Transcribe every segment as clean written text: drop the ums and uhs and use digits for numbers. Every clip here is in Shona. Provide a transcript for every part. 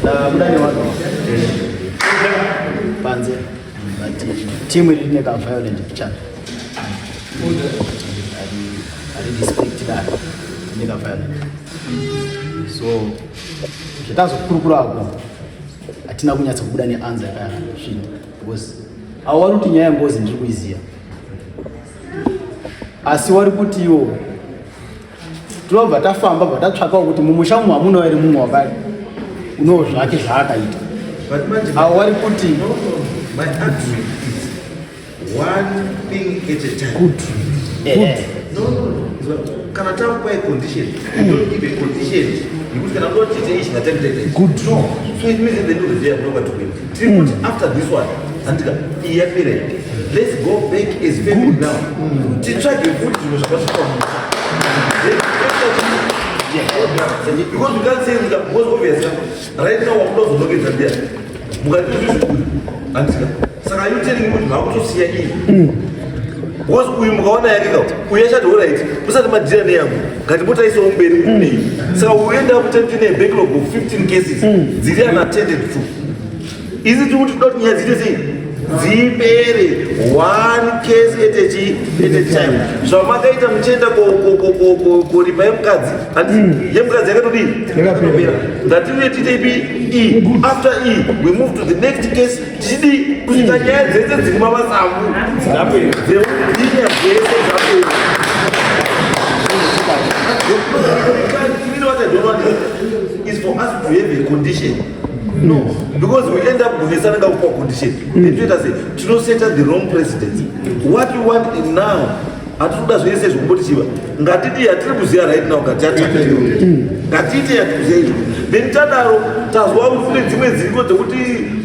Ndabuda nevanhu panze, but team iri rine ka violent pichana, ari respect dare, rine ka violent. So zvatazokurukurako hatina kunyatsa kubuda neanza yakasvina, because avo vari kuti nyaya yengozi ndiri kuiziva, asi wari kuti iwo tinobva tafamba bva tatsvakawo kuti mumusha umu hamuna here mumwe wakati unowo zvake zvaakaita. But manje Avo vari kuti No, my argument is one thing at a time. Good. No. Kana takupa a condition, you don't give a condition yekuti kana kuda tiite ichi, ngatangitaita ichi. Good. No. So it means at the end of the day hamunoka tokuenda. Tiri kuti after this one, handika iyi yapera iyi, let's go back as family now, titsvage futi zvinhu zvakasvika mumusha. Because we can't say, because obviously right now wakuda kuzonongedza ndiani mukati zvezvikuru, handika? Saka you telling me kuti makutosiya iyi because uyu mukaona yake ka, uyu achati, "Alright, musati madhira neyangu, ngatimbotaisawo mberi kunei." Saka uenda kuti tine backlog of 15 cases dziri unattended to. Isi tiri kuti toda kuti nyaya dziite sei? Dzipere, one case at a time. Zvamakaita muchienda koripa yemukadzi, handiti yemukadzi yakatodii? Yakapera. Ngatiuye tiite ipi e after e, we move to the next case. Tichidii kusvika nyaya dzese dziri mamasambu dzapera. Dzeudinya dzese dzapera. You know what I don't want is for us to have a condition. No, because we end up kunesana ngakupa condition. Then toita sei? Tinoseta the wrong precedence. What we want now, hatiri kuda zvese zvekumboti chiva. Ngatiti hatiri kuziva right now, ngatiatake. Ngatiite yatiri kuziva izvo. Then tadaro tazwa kuti kune dzimwe dziriko dzekuti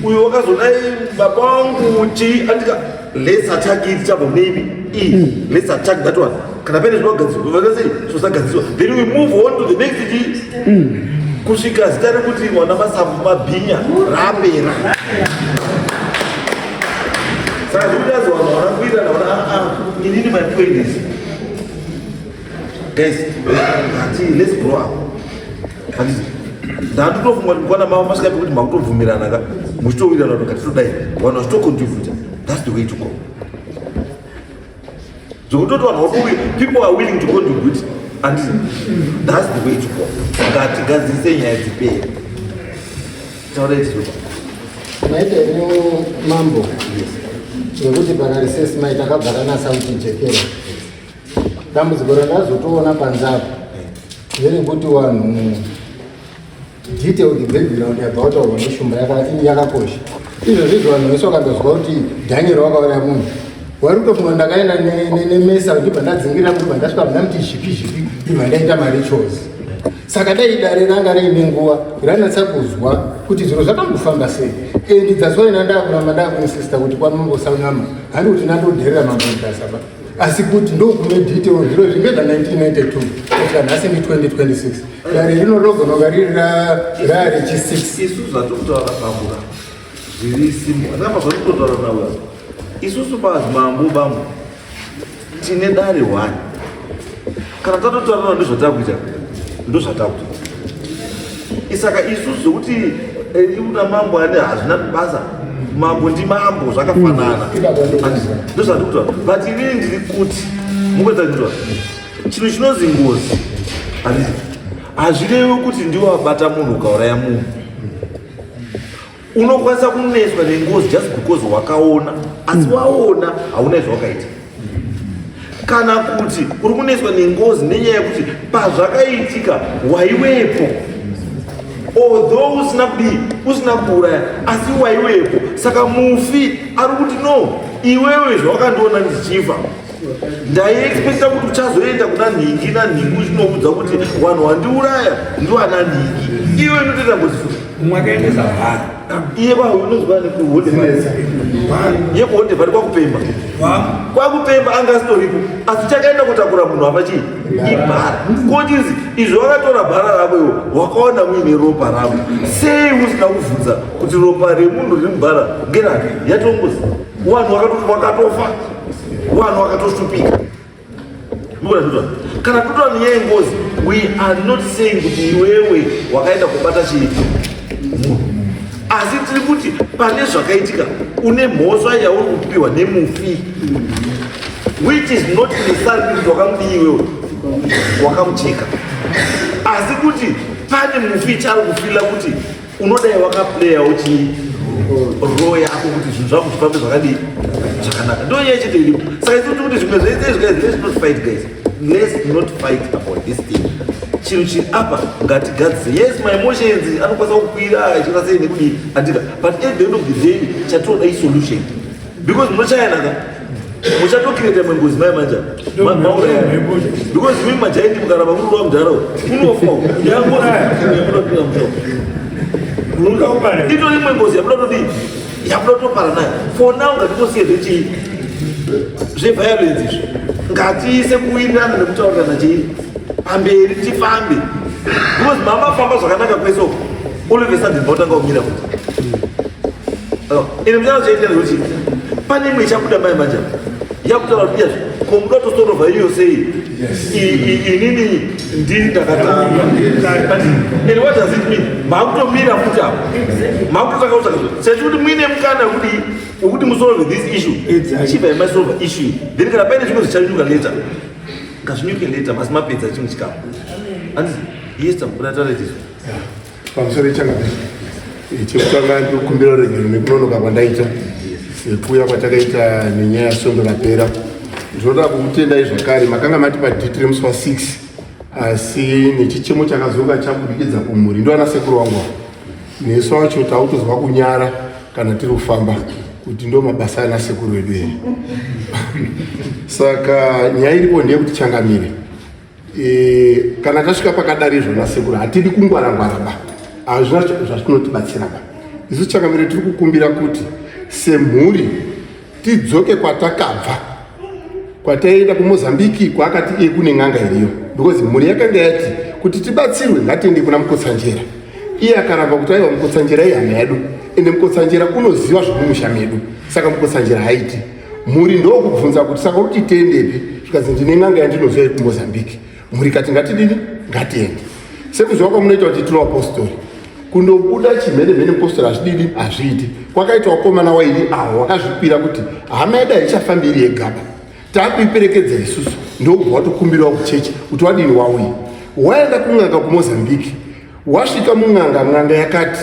uyu wakazodai baba vangu chii, andika let's attack it. Chabva maybe e let's attack that one. Kana pane zvinogadzirwa vakasei zvosagadzirwa, then we move on to the next chii, kusvika zita rekuti mwana Masambu mabhinya rapera. Saka zvekuti azi vanhu vana kuirana vana aa, inini my point is, guys, ngati let's grow up, handiti? Ndanditofunga kuti mukwana mavo masvika pekuti makutobvumirana ka, muchitowirirana kuti ngatitodai, vanhu vachitocontributa. That's the way to go. Zvekutoti vanhu vakuwi, people are willing to contribute, handiti? That's the way to go. Ngatigadzirise nyaya dzipere. Taurai tizopa. Maita henyu mambo, nekuti pakarisesi mai takabva tanasa kutijekera. Dambudziko randazotoona panze apa nderekuti vanhu detailed background yabva kutaurwa neshumba yakakosha. Izvozvo izvo vanhu vese vakandozwa kuti Daniel wakauraya munhu, wari kutofunga ndakaenda nemesa, ndibva ndadzingira, ndibva ndasvika ndamuti zvipi zvipi, ndibva ndaita marituals. Saka dai dare ranga riine nguva ranatsa kuzwa kuti zviro zvakambofamba sei. And that's why nandakuramba ndakuinsista kuti kwamambo Saunyama, handi kuti nandodherera mambo Mutasa, asi kuti ndokune detail. Zviro zvinge zva 1992 kusvika nhasi ndi 2026, dare rino rogonoka riri rarechi6. Isusu zvatikutaura pambura zviri simple. Atakamba zvatikutotaura nawo isusu pazimambo bambo, tine dare one. Kana tatotaurana, ndozvatakuita, ndozvatakuita. Isaka isusu zvokuti una mambo ane hazvina basa. Mambo ndimambo, zvakafanana. Ndozvatikutaura. But inini ndiri kuti mukuedza kuita chinhu chinonzi ngozi, handiti? Hazvirevi kuti ndiwo wabata munhu ukauraya munhu. Unokwanisa kuneswa nengozi just because wakaona, asi waona hauna zvawakaita. Kana kuti uri kuneswa nengozi nenyaya yekuti pazvakaitika waiwepo, although usina kudii, usina kuuraya, asi waiwepo. Saka mufi ari kuti, "No, iwewe zvawakandiona ndichifa, ndaiexpecta kuti uchazoenda kuna nhingi nanhingi uchinoudza kuti vanhu wandiuraya ndiwana nhingi." Iwe inotoita ngozi futi. Mumwe akaendesa bhara. Iye kwaunozwa nekuhonde, iye kuhonde vari kwakupemba, kwakupemba anga asitoripo, asi chakaenda kutakura munhu apa chii? Ibhara. Kochinzi izvo wakatora bhara rako iwo, wakaona muine ropa rako, sei usina kuvhunza kuti ropa remunhu riri mubhara ngerake? Yatongozi vanhu wakatofa, vanhu vakatoshupika. Kana totora nenyaya yengozi, we are not saying kuti iwewe wakaenda kubata chii munhu. Asi tiri kuti pane zvakaitika, une mhosva yauri kupiwa nemufi, which is not necessarily kuti wakamudii iwewe, wakamucheka, asi kuti pane mufi chaari kufila kuti unodai wakaplayawo chii role yako kuti zvinhu zvako zvifambe zvakadii, zvakanaka. Ndo nyaya chete iripo. Saka isi kuti zvimwe zvese zvikai, let's not fight, guys, let's not fight about this thing. Chinhu chiri apa ngatigadzise. Yes, my emotions anokwanisa kukwira achiita sei nekudii, andika, but at the end of the day chatinoda isolution, because munochayanaka, muchatocreata imwe ngozi mai manja mauraya, because imi majaindi mukaramba mururwa mudhara unofa yangozi yamunopinda musha itori imwe ngozi yamuda todii, yamuda kutopara nayo. For now ngatitosiye zvechii, zveviolence izvi, ngatiise kuwirirana nekutaurirana chii pamberi, tifambe, because mamafamba zvakanaka kwese uko, all of a sudden vautanga kumira kuti ine muchana chaitika ndekuti pane imwe ichabuda mai manja yakutaura kuti iyazvi ko muda kutosorova iyo sei, inini ndini ndakatanga. And what does it mean? Makutomira futi apo, makutotanga kutsvaka sezvo kuti muine mukana wekuti musolve this issue, chibva masolve issue, then kana paine zvimwe zvichanyuka later, ngazvinyuke later, masi mapedza chimwe chikamu. Handizi? Yes, takubuda taretizwa. Pamusoro ichangamire, chekutanga ndiri kukumbira ruregero nekunonoka kwandaita sekuuya kwatakaita nenyaya yasvondo rapera. Ndinoda kukutendai zvakare, makanga mati padate remusi wa6, asi nechichemo chakazoka chabudikidza kumhuri, ndo ana sekuru wangu ava, nesu wacho tautozwa kunyara kana tiri kufamba kuti ndo mabasa ana sekuru vedu here. Saka nyaya iripo ndeyekuti, changamire, kana tasvika pakadari izvona, sekuru, hatidi kungwarangwara ba, hazvina zvatinotibatsira ba. Isu, changamire, tiri kukumbira kuti semhuri tidzoke kwatakabva, kwataienda kuMozambiki, kwaakati iye kune n'anga iriyo, because mhuri yakanga yati kuti tibatsirwe ngatiende kuna Mukotsanjera. Iye akaramba kuti aiwa, Mukotsanjera ihama yedu, ende Mukotsanjera unoziva zvomumusha medu, saka Mukotsanjera haiti. Mhuri ndokubvunza kuti saka kuti tiendepi? Zvikanzi ndine n'anga yandinoziva yekuMozambiki. Mhuri kati ngatidini, ngatiende. Sekuziva kwamunoita kuti tiri vapostori, kundobuda chimhene mhene mupostori hazvididi, hazviiti. Kwakaita wakomana wairi avo wakazvipira kuti hama yedu haichafambi iri yegaba, taakuiperekedza isusu. Ndokubva watokumbirawo kuchechi kuti wadini, wauya, waenda kun'anga kuMozambiki. Wasvika mun'anga, n'anga yakati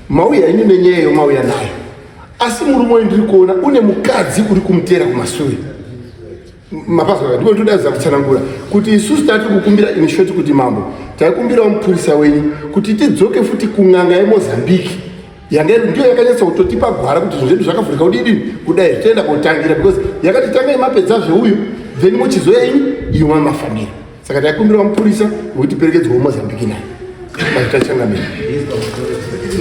mauya ini nenyeyo mauya nayo, asi murume uyu ndiri kuona une mukadzi uri kumutera kumasure. Mapazwa? Ndiko ndinodaidza kutsanangura kuti isusu tati kukumbira, in short, kuti mambo, taikumbirawo mupurisa wenyu kuti tidzoke futi kun'anga yeMozambiki yanga iri ndiyo yakanyatsa kutotipa gwara kuti zvinhu zvedu zvakavhurika kudidi kudai, toenda kotangira, because yakati tangai mapedza zveuyu, then muchizoya ini imwe mafambiro. Saka taikumbirawo mupurisa wekuti perekedzwawo Mozambiki nayo. Maita, changamire.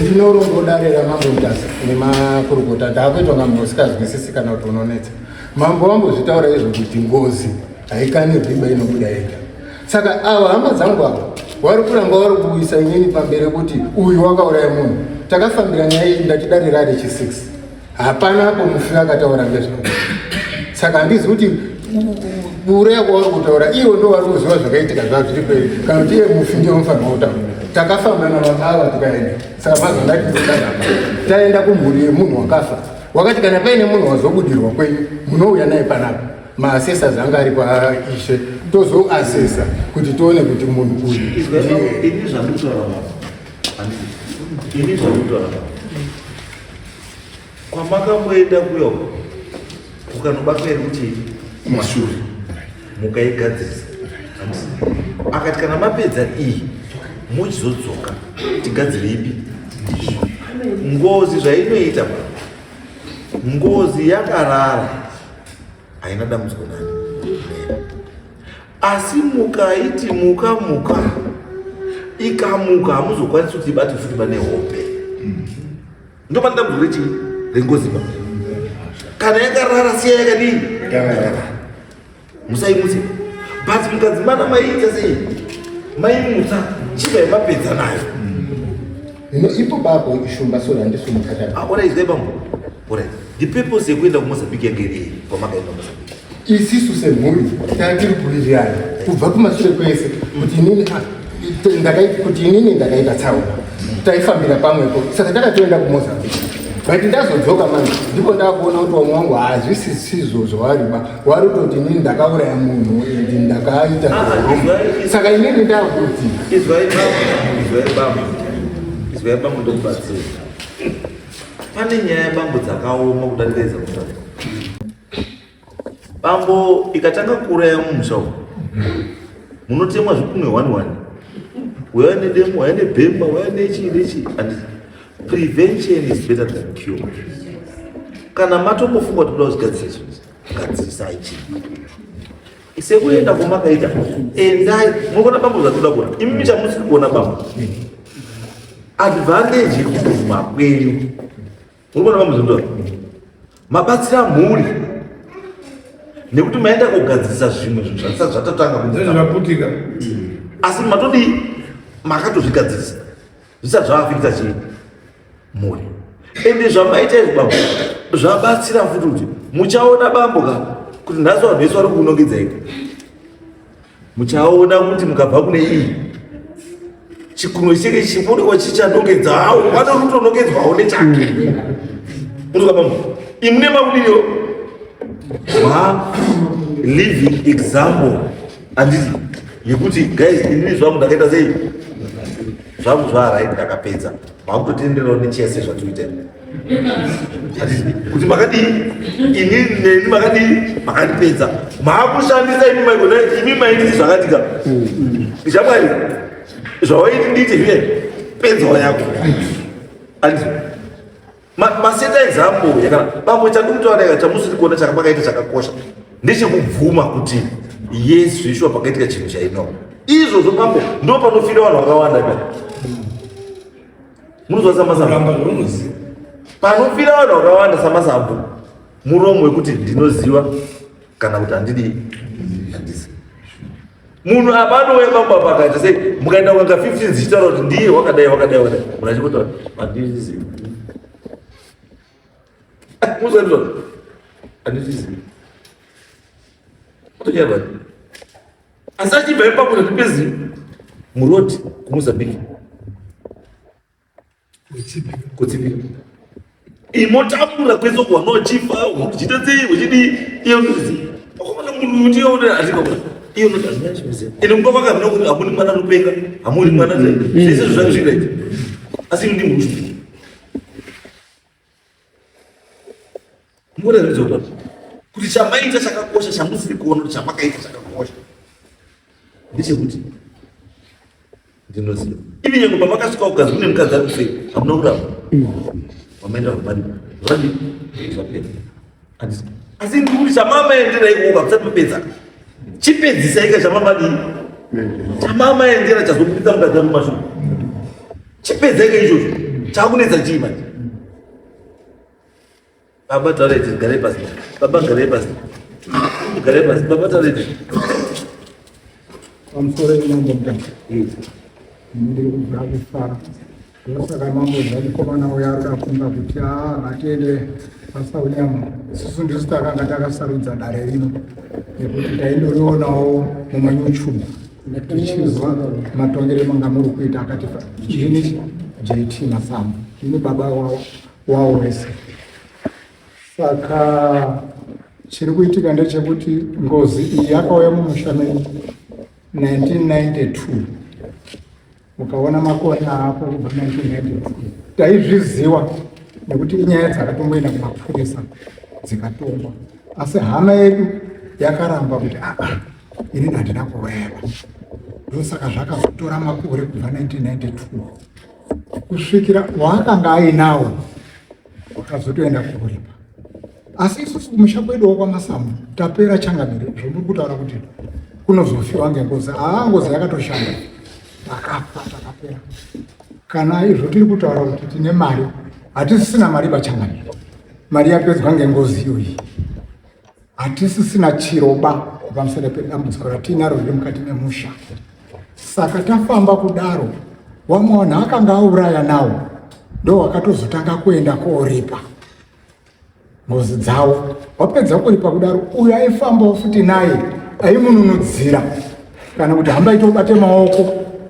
Ndinorombo dare ramambo Mutasa nemakurukota, ndaakuitwa nga munhu usikazwisisi kana kuti unonetsa. Mambo wambozvitaura izvo kuti ngozi haikanirwi iba, inobuda yega. Saka ava hama dzangu ava vari kuramba vari kuisa inini pamberi kuti uyu wakauraya munhu. Takafambira nyaya iyi, ndati dare rari chi6, hapana apo mufi akataura ngezvako. Saka handizi kuti kuuraya kwavari kutaura ivo ndo vari kuziva zvakaitika zvazviri kweri, kana kuti iye mufi ndiye unofanirwa kutaura. Takafamba navabava tikaenda, saka mazondati taenda kumhuri yemunhu wakafa, wakati kana paine munhu wazobudirwa kwenyu munouya naye panapa, maassessors anga ari paishe, tozoasesa kuti tione kuti munhu uyu ndiye. Ini zvandikutaura baba, ini zvandikutaura baba, kwamakamboenda kuya uko kukanobatwa iri kuti kumashure mukaigadzirisa, akati kana mapedza iyi muchizodzoka tigadzire ipi. Ngozi zvainoita ba, ngozi yakarara haina dambudziko nani, asi mukaiti muka muka ikamuka, hamuzokwanisi kuti ibate futi pane hope. Ndo pane dambudziko rechii, rengozi ba. Kana yakarara, siya yakadii, yakarara, musaimutse. But mukadzimana maiita sei, maimutsa, chibva yamapedza nayo. Ino ipo babo ishumba sori handisumukata. Ah, alright, zai bambo, alright, the purpose yekuenda kuMozambique yange iri yei kwamakaenda kuMozambique? Isisu semhuri tatiri kuwirirana kubva kumashure kwese kuti inini kuti inini ndakaita tsaona. Taifambira pamwepo, saka takatoenda kuMozambique. But ndazodzoka manje, ndipo ndakuona kuti vamwe vangu hazvisisizvo zvawariba, wari kutoti inini ndakauraya munhu and ndakaita Ah, saka inini ndakuti Izwai bambo, izwai bambo, izwai bambo, ndokubatsira. Pane nyaya bambo dzakaoma kudarika idza kutaura. Bambo ikatanga kuuraya mumusha umu, munotemwa zvikumwe one one, uyai nedemo, uyai nebhemba, uyai nechii nechii. And prevention is better than cure. Kana matombofunga kuti kuda kuzvigadzirisa zvinhu, gadzirisai chii sekuenda kwamakaita, endai munoona bambo zvatoda kuona. Imi chamusiri kuona bambo, advantage yekubvuma kwenyu, muri kuona bambo zvinotaura, mabatsira mhuri nekuti maenda kugadzirisa zvimwe zvinhu zvasati zvatatanga kunetsa. Zvaputika. Asi matodii, makatozvigadzirisa zvisati zvaafirisa chii mhuri. Ende zvamaita izvi bambo zvabatsira futi kuti muchaona bambo ka kuti nhasi vanhu vese vari kunongedza iko, muchaona kuti mukabva kune iyi chikunwe cheke chibudiwa chichanongedzawo, vanorutonongedzwawo nechake. Munoka bambo, imune makudiniwo ma living example, handiti, yekuti guys, inini zvangu ndakaita sei, zvangu zvaright, ndakapedza, makutotenderawo nechese zvatiita, handiti, kuti makadii, inini neni makadii, makandipedza, maakushandisa imi maigona, imi maititi zvakatika shamwari, zvawaiti ndiite zvine pedzawo yako, handiti? Maseta example yakana bambo. Chandikutaura yaka chamusiri kuona chakamakaita chakakosha ndechekubvuma kuti yes, zveshuwa pakaitika chinhu chaino izvozvo. Bambo, ndo panofira vanhu vakawanda ipa, munozwa samasambo. Ramba zvaunoziva. Panofira vanhu vakawanda samasambo muromo wekuti ndinoziva kana kuti handidi, handisi munhu apa anouya bambo apa akaita sei, mukaenda kukanga 15 dzichitaura kuti ndiye wakadai, wakadai, wakadai, munhu achikotaura handizvizivi, muzvaizvozvo handizvizivi, otonyarwa, asi achibva ipapo ndipezi muroad kuMozambique kutsipika, imotambura kwese uko, wanochifa uchiita sei, uchidii, iye unoziva akomana munhu kuti iye unoti hazvikaona, iye unoti hazvina chimiziva. Ende mumba kwake hamuna kuti hamuni mwana anopenga, hamuni mwana zvese zvangu zviraita, asi ndi munhu muona zvizota kuti chamaita chakakosha, chamusiri kuona kuti chamakaita chakakosha ndechekuti ndinoziva. Ivi nyange pamakasvika kukazi kune mukadzi ari kusei, hamuna kuramba, mamaenda kumari, zvadi zvapera. Asi ndikuti chamamaendera ikoko hamusati mapedza, chipedzisai ka chamamadii, chamamaendera chazobudisa mukadzi ari mumashure, chipedzaika ichocho. Chakunetsa chii manje? Baba taureti, garai pasi. Baba, garai pasi, garai pasi. Baba taureti. Pamusoro yemambo Mutasa, ndiri kubva kufara. Ndosaka mambo zvamukomana uyo ari kuda kufunga kuti aa, ngatiende paSaunyama. Isusu ndisu takanga takasarudza dare rino nekuti taindorionawo mumaYouTube, tichizwa matongero manga muri kuita. Akati ini JT Masambo, ini baba wawo wese. Saka chiri kuitika ndechekuti ngozi iyi yakauya mumusha medu 1992. Ukaona makore aapo kubva 1992, taizviziwa nekuti inyaya dzakatomboenda kumapurisa dzikatongwa, asi hama yedu yakaramba kuti aa, inini handina kureva. Ndosaka zvakazotora makore kubva 1992 kusvikira waakanga ainawo wakazotoenda kuripa. Asi isusu kumusha kweduwo kwaMasambo tapera changamire. Zvomuri kutaura kuti kunozofiwa ngengozi, haa, ngozi yakatoshanda, takafa, takapera. Kana izvo tiri kutaura kuti tine mari, hatisisina mari bachangamire, mari yapedzwa ngengozi iyoyi. Hatisisina chiroba pamusoro pedambudziko ratinaro riri mukati memusha. Saka tafamba kudaro, wamwe vanhu akanga auraya nawo ndo wakatozotanga kuenda kooripa ngozi dzavo. Wapedza kuripa kudaro, uyo aifambawo futi naye aimununudzira kana kuti hamba itobate maoko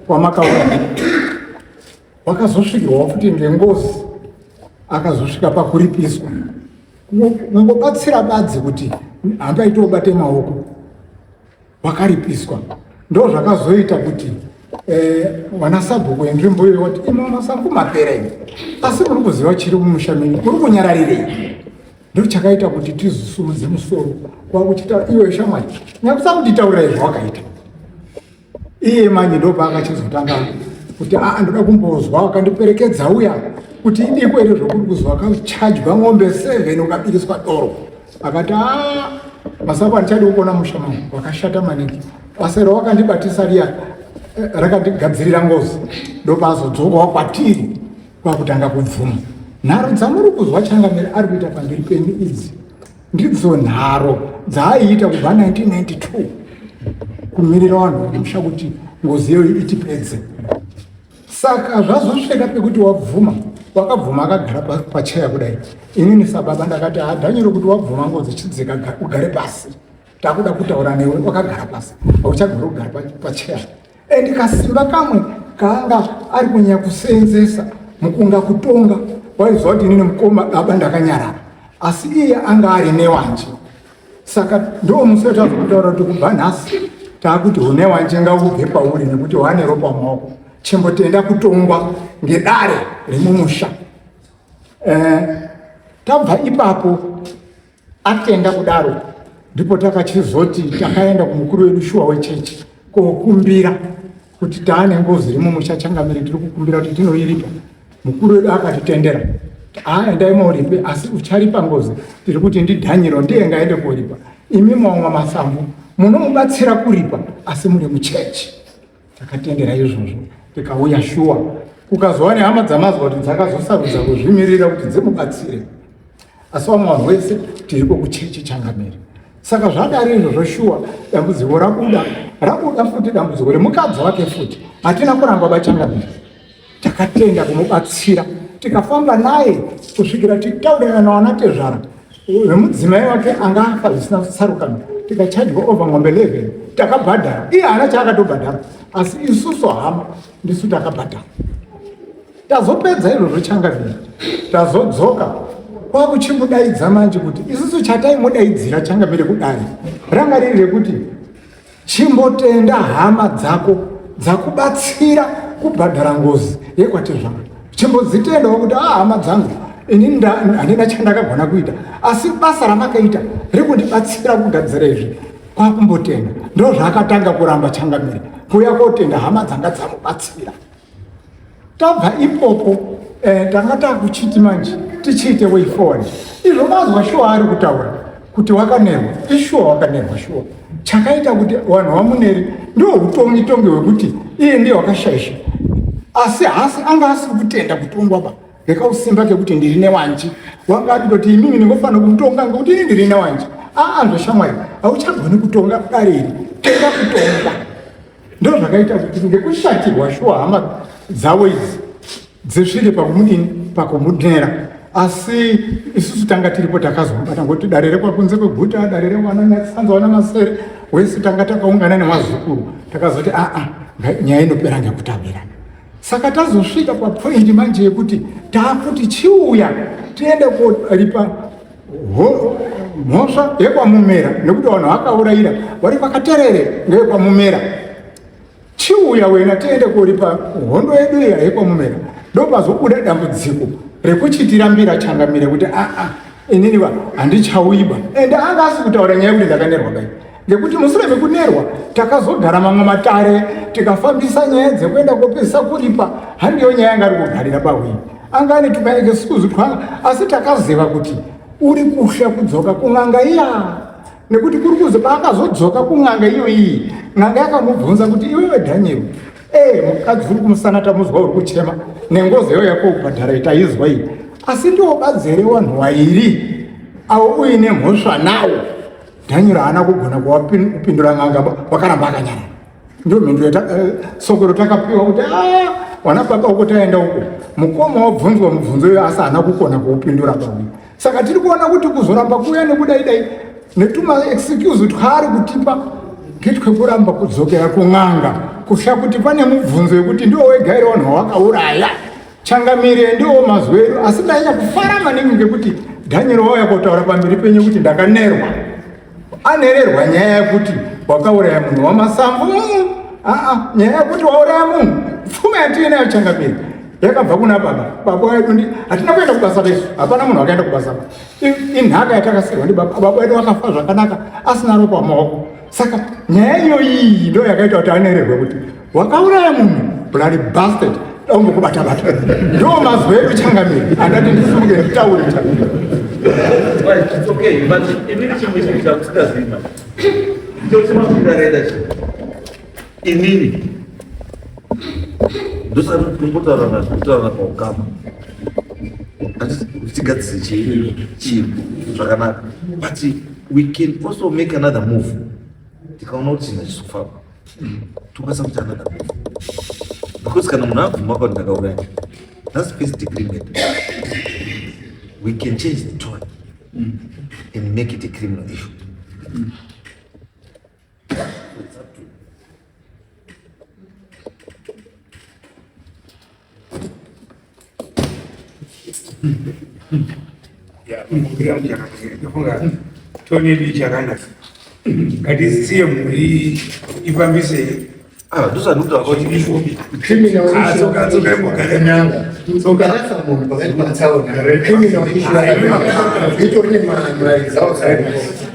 kwamakaura. Wakazosvikirwawo futi ngengozi, akazosvika pakuripiswa. Kungobatsira badzi kuti hambai toobate maoko, wakaripiswa. Ndo zvakazoita kuti vana sabhuku venzvimbo iyoyo wati imo masango mapera imi, asi muri kuziva chiri mumusha menyu, muri kunyararirei? Ndo chakaita kuti tizosumudze musoro kwakuchitaura iwe shamwari, nyakusa kutitaurira izvo wakaita. Iye manje ndopaakachizotanga kuti aa ndoda kumbozwa wakandiperekedza uya kuti idiko ere zvokuri kuzwa wakachajwa ng'ombe 7 ukabiriswa doro. Akati aa masako andichadi kukuona musha mangu wakashata maningi, basa iro wakandibatisa riya rakandigadzirira ngozi. Ndopaazodzokawo kwatiri kwakutanga kubvuma nharo dzamuri kuzwa changamire ari kuita pamberi penyu idzi ndidzo nharo dzaaiita kubva 1992 kumirira vanhu kumusha kuti ngozi iyoyo itipedze. Saka zvazosvika pekuti wabvuma, wakabvuma akagara pacheya kudai. Inini sababa ndakati hadhanyiro kuti wabvuma ngozi chidzika ugare pasi, takuda kutaura newe wakagara pasi, hauchagari kugara pacheya. And kasimba kamwe kaanga ari kunyanya kuseenzesa mukunga kutonga, waiziva kuti inini mukoma baba ndakanyarara, asi iye anga ari newanje. Saka ndo musi watazotaura kuti kubva nhasi taakuti une wanje ngaubve pauri nekuti wane ropa mumaoko, chimbotenda kutongwa ngedare remumusha. Tabva ipapo atenda kudaro, ndipo takachizoti takaenda kumukuru wedu shuwa wechechi kokumbira kuti taane ngozi iri mumusha changamire, tiri kukumbira kuti tinoiripa. Mukuru wedu akatitendera, endai moripe, asi ucharipa ngozi tiri kuti ndidhanyiro ndiye ngaende koripa, imi mamwe masambu munomubatsira kuripa asi muri muchechi. Takatendera izvozvo tikauya shuwa, kukazova nehama dzamazwa kuti dzakazosarudza kuzvimirira kuti dzimubatsire, asi vamwe vanhu vese tiriko kuchechi changamire. Saka zvadari izvozvo shuwa dambudziko rabuda, rabuda futi dambudziko remukadzi wake futi, hatina kuramba bachangamire, takatenda kumubatsira tikafamba naye kusvikira titaurirana nawana tezvara vemudzimai wake anga afa zvisina kutsarukana, tikachajwa over ng'ombe 11 takabhadhara. Iye haana chaakatobhadhara, asi isusu hama ndisu takabhadhara. Tazopedza izvozvo changamire, tazodzoka kwakuchimudaidza manje kuti isusu chataimudaidzira changamire kudare ranga riri rekuti chimbotenda hama dzako dzakubatsira kubhadhara ngozi yekwatezvara, chimbodzitendawo kuti hama dzangu ini handina chandakagona kuita, asi basa ramakaita rekundibatsira kugadzira izvi kwakumbotenda. Ndo zvaakatanga kuramba changamire, kuuya kotenda hama dzanga dzamubatsira. Tabva ipopo tanga takuchiti manje tichiite way forward. Izvo mazwa shuwa ari kutaura kuti wakanerwa, ishuwa wakanerwa shuwa. Chakaita kuti vanhu vamuneri ndo utongi tongi hwekuti iye ndiye wakashaisha, asi hasi anga asiri kutenda kutongwa ba ngekausimba kekuti ndiri newanji. Wanga ari kutoti imimi ndingofanira kumutonga ngekuti ini ndiri newanji. Aa zveshamwari hauchagoni kutonga dare iri, tenda kutonga. Ndo zvakaita kuti ngekushatirwa shuwa hama dzavo idzi dzisvike pakumudini pakumunera. Asi isusu tanga tiripo takazomubata ngokuti dare rekwakunze kweguta, dare rekwana Nyatsanza wana Masere wese tanga takaungana nemazukuru, takazoti aa nyaya inopera ngekutaurirana. Saka tazosvika papoindi manje yekuti taakuti chiuya tiende koripa mhosva yekwamumera, nekuti vanhu vakaurayira vari kwakaterere ngeyekwamumera. Chiuya wena tiende koripa hondo yedu iya yekwamumera. Ndopazobuda dambudziko rekuchitirambira changamire kuti aa inini va handichauyiba. Ende anga asi kutaura nyaya yekuti ndakanerwa bai, ngekuti mushure mekunerwa takazogara mamwe matare tikafambisa nyaya dzekuenda kopesa kuripa. Handiyo nyaya yanga ari kugarira bahwii, anga ane tumaekesikuzi twanga, asi takaziva kuti uri kusha kudzoka kun'anga iya, nekuti kuri kuzi paakazodzoka kun'anga iyo iyi, n'anga yakamubvunza kuti iwewe Daniel, mukadzi uri kumusana tamuzwa uri kuchema nengozi iyo yako kubhadhara itaizwa iyi, asi ndiwo badzere vanhu vairi avo uine mhosva nawo. Daniel haana kugona kupindura n'anga, wakaramba akanyarara. Ndio mhinduro soko rotakapiwa kuti wana baba uko taenda uko mukoma wabvunzwa mubvunzo iyo asi haana kukona kuupindura bawi. Saka tiri kuona kuti kuzoramba kuuya nekudai dai netuma excuse twaari kutipa ngetwekuramba kudzokera kun'anga, kuhla kuti pane mubvunzo yekuti ndiwo wega here vanhu vawakauraya. Changamire ndiwo mazwi edu, asi ndanyanya kufara maningi ngekuti Daniel wauya kotaura pamberi penyu kuti ndakanerwa. Anererwa nyaya yekuti wakauraya munhu wamasamvu. Aa, nyaya yekuti wauraya munhu, pfuma yatiinayo changamire yakabva kuna baba. Baba wedu ndi hatina kuenda kubasa lesu, hapana munhu akaenda kubasa. Inhaka yatakasirwa ndi baba. Baba wedu akafa zvakanaka asina ropa mumaoko. Saka nyaya iyoyi ndo yakaita kuti anererwe kuti wakauraya munhu bloody bastard daumbokubata bata. Ndo mazwi edu changamire andati ndisimuke nditaure changamire. Right, it's okay, but inini chimwe chinhu chakusingazivi manje chekuti mafira akaita chii inini ndosaka tombotaurana kutaurana paukama kuti tigadzise chii chii zvakanaka but we can also make another move tikaona kuti chinhu hachisi kufamba tokwanisa kuita another move because kana munhu abvuma kuti ndakauraya that's first degree murder we can change the tone and make it a criminal issue. It's up to you. Ndofunga tone yedu ichakanaka, ngatisiye mhuri ifambise. Ah, ndozvandinotaura kuti Criminal Ah, issue tsoka, tsoka imbogara. nyanga. Ukarasa munhu pakati patsaona. Criminal issue yakanaka. Itori nemaresults ayo.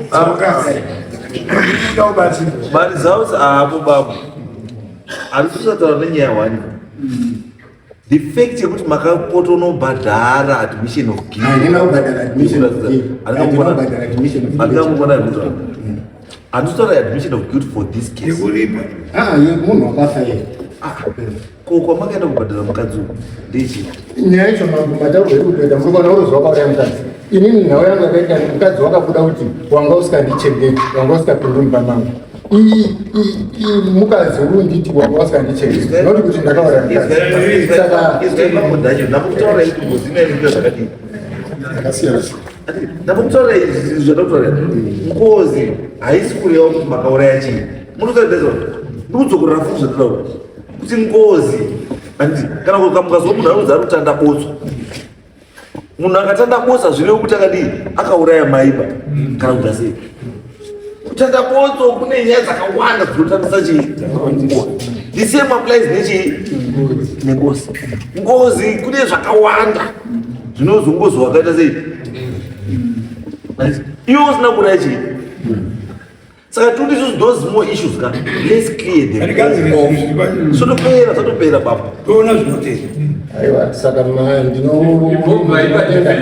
Tsoka inoda ubatsiro. Maresults aapo baba handisi kusataura nenyaya one. The fact yekuti makapotonobhadhara admission of guilt. Handina kubhadhara admission of guilt. Handina kubhadhara admission of guilt. Handina kumbona ndikutaura, handisi kutaura admission of guilt for this case. Yekuripa. Ah, ye munhu wakafa iye. Ko kwamakaenda kubhadhara mukadzi uku ndechii? Nyaya yacho mambo mataurwa iri kutoita muri kuona urozi wakauraya mukadzi. Inini nhau yangu yakaita mukadzi wakabuda kuti wanga usikandichengeti, wanga usikapindi mumba mangu. Mukadzi uri nditi wanga usikandichengeti, not kuti ndakauraya mukadzi. Saka ndakutaura kuti ngozi inoita zvakadii. Yakasiyana siyana. Ndakutaura zvandakutaura, ngozi haisi kureva kuti makauraya chii. Munotaura ndikudzokorera futi zvandataura kuti ngozi handiti kana mukazwa munhu anonzi ari kutanda botso, munhu akatanda botso hazvirevi kuti akadii, akauraya maiba kana kuti asei. Kutanda botso kune nyaya dzakawanda dzinotandisa chii. The same applies nechii, nengozi. Ngozi kune zvakawanda zvinozwi ngozi wakaita sei iwe usina kuuraya chii. Saka toti isusu those more issues ka, let's clear them. Ngatigadzire off. zvinhu zviri Zvotopera, zvotopera baba. Toona zvinotenda. Aiwa, saka ndinotenda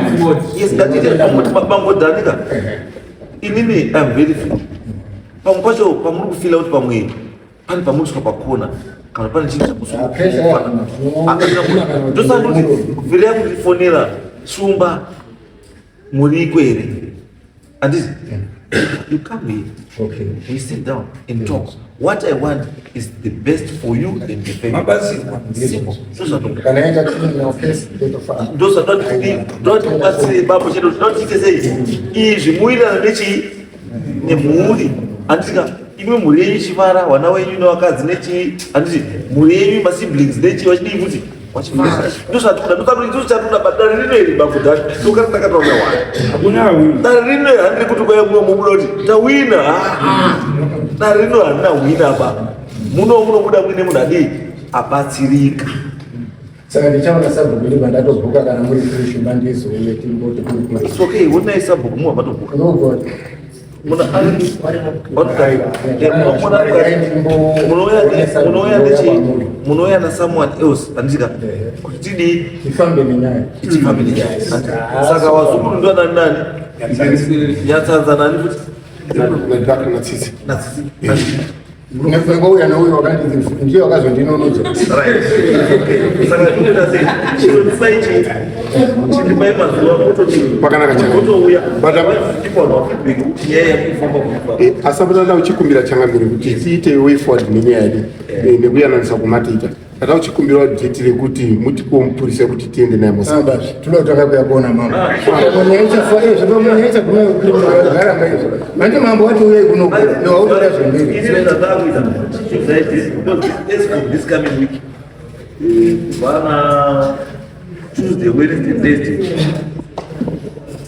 mambo. Yes, ngatite bambodanika. Inini I'm very free. Pamwe pacho pamuri kufila kuti pamwe pane pamuri kusvika pakona kana pane chinhu. Ah, pressure yana. Ndosaka kuti kubvira yakundifonera shumba muriko here, handiti you come here, we sit down and talk. What I want is the best for you and the family. Mabatsirwa. Simple. Ndozvatoda. Kana yaita criminal case totofara. Ndozvatoti kubatsire babo chete, tinotiite sei izvi muwirirano nechii nemhuri, handitika imwe mhuri yenyu ichifara, vana wenyu nevakadzi nechii, handiti mhuri yenyu, masiblings nechii vachidii futi vachifara. Ndozvatinoda, ndozvatinoda. Dare rino iri babo dhani tokati takataura wani. Hakuna awini. Dare rino iri handiri kuti kwaya mumwe mubuda kuti tawina. Dare rino handina wina ba, muno munobuda muine munhu adii, abatsirika. Saka ndichaona sabhuku ndibva ndatobhuka kana muri free shumba ndizouye timboti kuri. It's okay, onai sabhuku muwa matobhuka. No God. Muna munouya nechi munouya na someone else, handika kuti tidii. Tifambe nenyaya. Tifambe nenyaya. Saka wazukuru ndo nani nani, nyatsanza nani futi. Nadhaka natsitsi. Natsitsi. Ngouya neuyo wakandidzi ndiye wakazondinonodza. Saka tinoita sei? Chinondipai chii, chindipai mazuva mototi. Pakanaka changamire. Motouya. But- Tipa vanhu feedback kuti nyaya yakufamba kufa. Asi apatanda uchikumbira changamire kuti tiite way forward nenyaya yedu nekuyananisa kwamatiita, tata uchikumbira date rekuti mutipewo mupurisa kuti tiende naye Mozambique. Basi toda kutanga kuya kuona mambo. Munyaita kugaramba izvo. Manje mambo wati uyai kuno newautoda zvemberi. Ini zvandakuita chichozaiti because as for this coming week, vana Tuesday, Wednesday, Thursday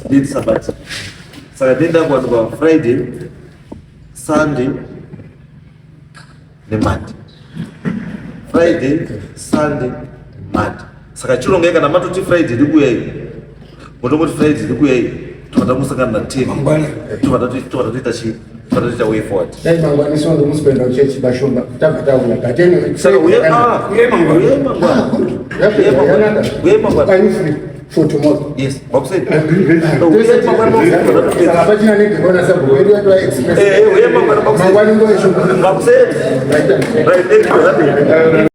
then Sabbath. Saka ndenda kuwanikwa Friday, Sunday neMonday. Friday, Sunday, Monday. Saka chirongai kana matoti Friday iri kuuya iyi, motongoti Friday iri kuuya iyi, tobva tamusangana na 10 tobva tatoita chii, tobva tatoita way forward. Dai mangwani sondo musi kuenda kuchechi bashomba tabva tauya but anyway. Saka uye ah, Uye mangwana. uye mangwana. Yapera, yanaka. Uye mangwana. Are you free for tomorrow? Yes, makuseni. Uye Saka pachina negekona sabhuku wedu yatova express. Eh, eh, uye mangwana makuseni. Mangwani nguva yeshoko. Makuseni. Right. Right, thank you.